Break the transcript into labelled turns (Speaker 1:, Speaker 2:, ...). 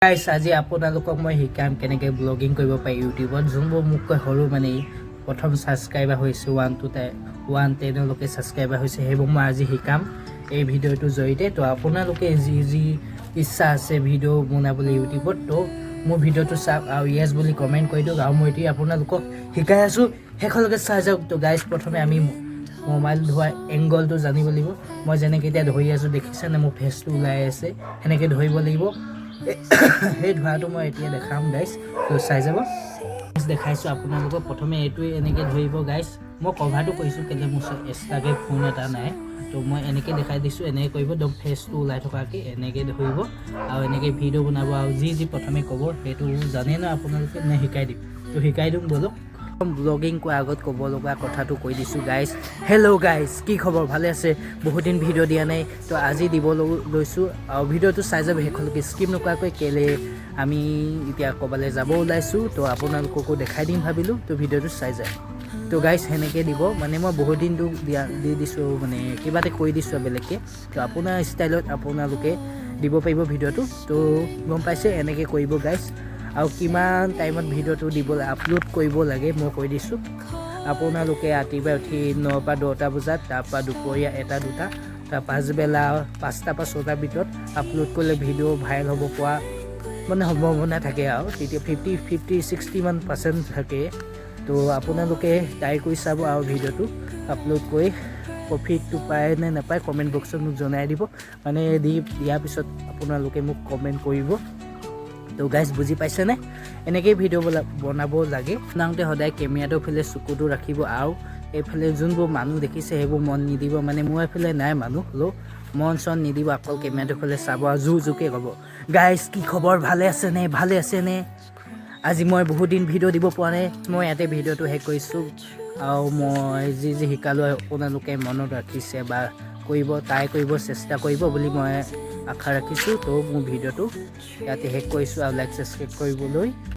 Speaker 1: গাইছ, আজি আপোনালোকক মই শিকাম কেনেকৈ ব্লগিং কৰিব পাৰি ইউটিউবত। যোনবোৰ মোতকৈ সৰু, মানে প্ৰথম ছাবস্ক্ৰাইবাৰ হৈছে, ওৱান টু ওৱান টেনলৈকে ছাবস্ক্ৰাইবাৰ হৈছে, সেইবোৰ মই আজি শিকাম এই ভিডিঅ'টোৰ জৰিয়তে। তো আপোনালোকে যি যি ইচ্ছা আছে ভিডিঅ' বনাবলৈ ইউটিউবত, তো মোৰ ভিডিঅ'টো চাওক আৰু য়েছ বুলি কমেণ্ট কৰি দিয়ক। আৰু মই এতিয়া আপোনালোকক শিকাই আছোঁ, শেষলৈকে চাই যাওক। তো গাইছ, প্ৰথমে আমি মোবাইল ধোৱা এংগলটো জানিব লাগিব। মই যেনেকৈ এতিয়া ধৰি আছোঁ, দেখিছেনে, মোৰ ফেচটো ওলাই আছে, সেনেকৈ ধৰিব লাগিব। সেই ধোৱাটো মই এতিয়া দেখাম গাইছ, তো চাই যাব। দেখাইছোঁ আপোনালোকক। প্ৰথমে এইটোৱে এনেকৈ ধৰিব গাইছ। মই কভাৰটো কৰিছোঁ কেলৈ, মোৰ ওচৰত এক্সট্ৰাকৈ ফোন এটা নাই। তো মই এনেকৈ দেখাই দিছোঁ। এনেকৈ কৰিব, একদম ফেচটো ওলাই থকাকৈ এনেকৈ ধৰিব আৰু এনেকৈ ভিডিঅ' বনাব। আৰু যি যি প্ৰথমে ক'ব, সেইটো জানে ন আপোনালোকে, নে শিকাই দিম? তো শিকাই দিম ব'লক। ব্লগিং কৰাৰ আগত ক'ব লগা কথাটো কৈ দিছোঁ গাইছ। হেল্ল' গাইছ, কি খবৰ? ভালে আছে? বহুত দিন ভিডিঅ' দিয়া নাই, তো আজি দিব লৈছোঁ। আৰু ভিডিঅ'টো চাই যাব শেষলৈকে স্কিপ নকৰাকৈ। কেলৈ, আমি এতিয়া ক'ৰবালৈ যাব ওলাইছোঁ, তো আপোনালোককো দেখাই দিম ভাবিলোঁ। তো ভিডিঅ'টো চাই যায়। তো গাইছ, সেনেকৈ দিব। মানে মই বহুত দিনটো দিয়া দি দিছোঁ, মানে কিবা এটা কৰি দিছোঁ বেলেগকৈ। তো আপোনাৰ ষ্টাইলত আপোনালোকে দিব পাৰিব ভিডিঅ'টো। তো গম পাইছে, এনেকৈ কৰিব গাইছ। আৰু কিমান টাইমত ভিডিঅ'টো দিব, আপলোড কৰিব লাগে, মই কৈ দিছোঁ। আপোনালোকে ৰাতিপুৱা উঠি 9ৰ পৰা 10টা বজাত, তাৰপৰা দুপৰীয়া 1টা 2টা, তাৰ পাছবেলা 5টাৰ পৰা 6টাৰ ভিতৰত আপলোড কৰিলে ভিডিঅ' ভাইৰেল হ'ব পৰা মানে সম্ভাৱনা থাকে। আৰু তেতিয়া ফিফটি ফিফটি ছিক্সটিমান পাৰ্চেণ্ট থাকে। তো আপোনালোকে ট্ৰাই কৰি চাব আৰু ভিডিঅ'টো আপলোড কৰি প্ৰফিটটো পায় নে নাপায়, কমেণ্ট বক্সত মোক জনাই দিব। মানে দি দিয়াৰ পিছত আপোনালোকে মোক কমেণ্ট কৰিব। তো গাইজ, বুজি পাইছেনে? এনেকেই ভিডিঅ' বনাব লাগে। বনাওঁতে সদায় কেমেৰাটোৰ ফালে চকুটো ৰাখিব আৰু এইফালে যোনবোৰ মানুহ দেখিছে, সেইবোৰ মন নিদিব। মানে মোৰ এইফালে নাই মানুহ, হ'লেও মন চন নিদিব, অকল কেমেৰাটোৰ ফালে চাব আৰু জোৰ জোৰকৈ ক'ব, "গাইজ, কি খবৰ? ভালে আছেনে? ভালে আছেনে? আজি মই বহুত দিন ভিডিঅ' দিব পৰা নাই।" মই ইয়াতে ভিডিঅ'টো শেষ কৰিছোঁ। আৰু মই যি যি শিকালোঁ, আপোনালোকে মনত ৰাখিছে বা কৰিব, ট্ৰাই কৰিব চেষ্টা কৰিব বুলি মই আশা ৰাখিছোঁ। তো মোৰ ভিডিঅ'টো ইয়াতে শেষ কৰিছোঁ আৰু লাইক, ছাবস্ক্ৰাইব কৰিবলৈ